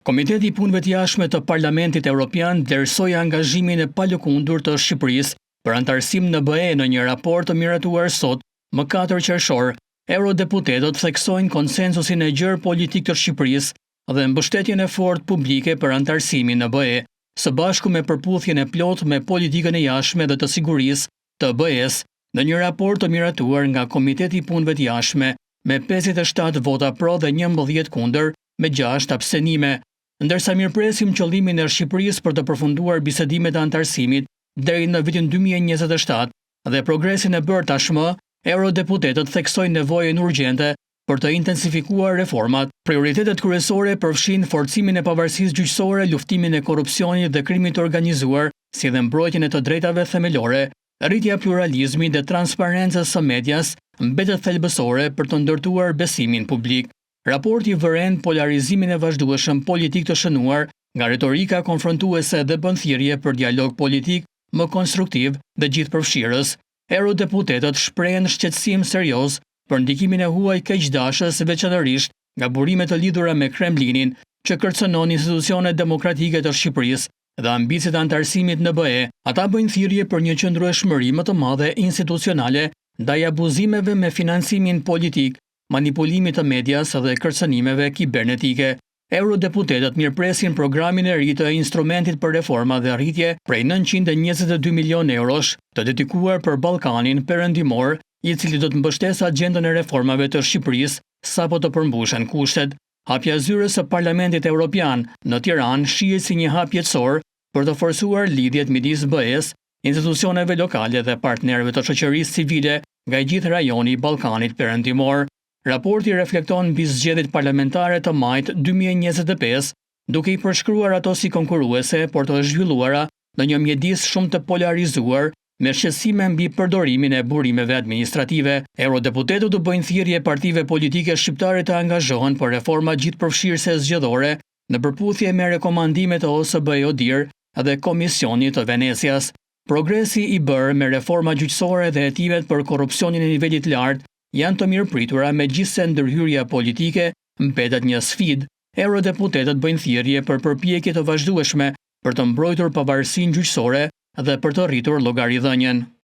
Komiteti i Punëve të Jashtme të Parlamentit Europian vlerësoi angazhimin e palëkundur të Shqipërisë për anëtarësim në BE në një raport të miratuar sot, më 4 qershor. Eurodeputetët theksojnë konsensusin e gjerë politik të Shqipërisë dhe mbështetjen e fortë publike për anëtarësimin në BE, së bashku me përputhjen e plotë me politikën e jashtme dhe të sigurisë të BE-së, në një raport të miratuar nga Komiteti i Punëve të Jashtme me 57 vota pro dhe 11 kundër, me 6 abstenime. Ndërsa mirëpresim qëllimin e Shqipërisë për të përfunduar bisedimet e anëtarësimit deri në vitin 2027 dhe progresin e bërë tashmë, eurodeputetët theksojnë nevojën urgjente për të intensifikuar reformat. Prioritetet kryesore përfshijnë forcimin e pavarësisë gjyqësore, luftimin e korrupsionit dhe krimit të organizuar, si dhe mbrojtjen e të drejtave themelore. Rritja e pluralizmit dhe transparencës së medias mbetet thelbësore për të ndërtuar besimin publik. Raporti vëren polarizimin e vazhdueshëm politik të shënuar nga retorika konfrontuese dhe bën thirrje për dialog politik më konstruktiv dhe gjithëpërfshirës. Eurodeputetët shprehen shqetësim serioz për ndikimin e huaj keqdashës veçanërisht nga burime të lidhura me Kremlinin, që kërcënon institucionet demokratike të Shqipërisë dhe ambiciet e anëtarësimit në BE. Ata bëjnë thirrje për një qëndrueshmëri më të madhe institucionale ndaj abuzimeve me financimin politik, manipulimit të medias dhe kërcënimeve kibernetike. Eurodeputetët mirëpresin programin e ri të instrumentit për reforma dhe rritje prej 922 milion eurosh të dedikuar për Ballkanin Perëndimor, i cili do të mbështesë agjendën e reformave të Shqipërisë sapo të përmbushen kushtet. Hapja e zyrës së Parlamentit Evropian në Tiranë shihet si një hap jetësor për të forcuar lidhjet midis BE-s, institucioneve lokale dhe partnerëve të shoqërisë civile nga i gjithë rajoni i Ballkanit Perëndimor. Raporti reflekton mbi zgjedhjet parlamentare të majit 2025, duke i përshkruar ato si konkurruese, por të zhvilluara në një mjedis shumë të polarizuar, me shqetësime mbi përdorimin e burimeve administrative. Eurodeputetët u bëjnë thirrje partive politike shqiptare të angazhohen për reforma gjithëpërfshirëse zgjedhore në përputhje me rekomandimet e OSBE-ODIHR dhe Komisionit të Venecias. Progresi i bërë me reforma gjyqësore dhe hetimet për korrupsionin e nivelit të lartë janë të mirëpritura, megjithëse ndërhyrja politike mbetet një sfidë. Eurodeputetët bëjnë thirrje për përpjekje të vazhdueshme për të mbrojtur pavarësinë gjyqësore dhe për të rritur llogaridhënien.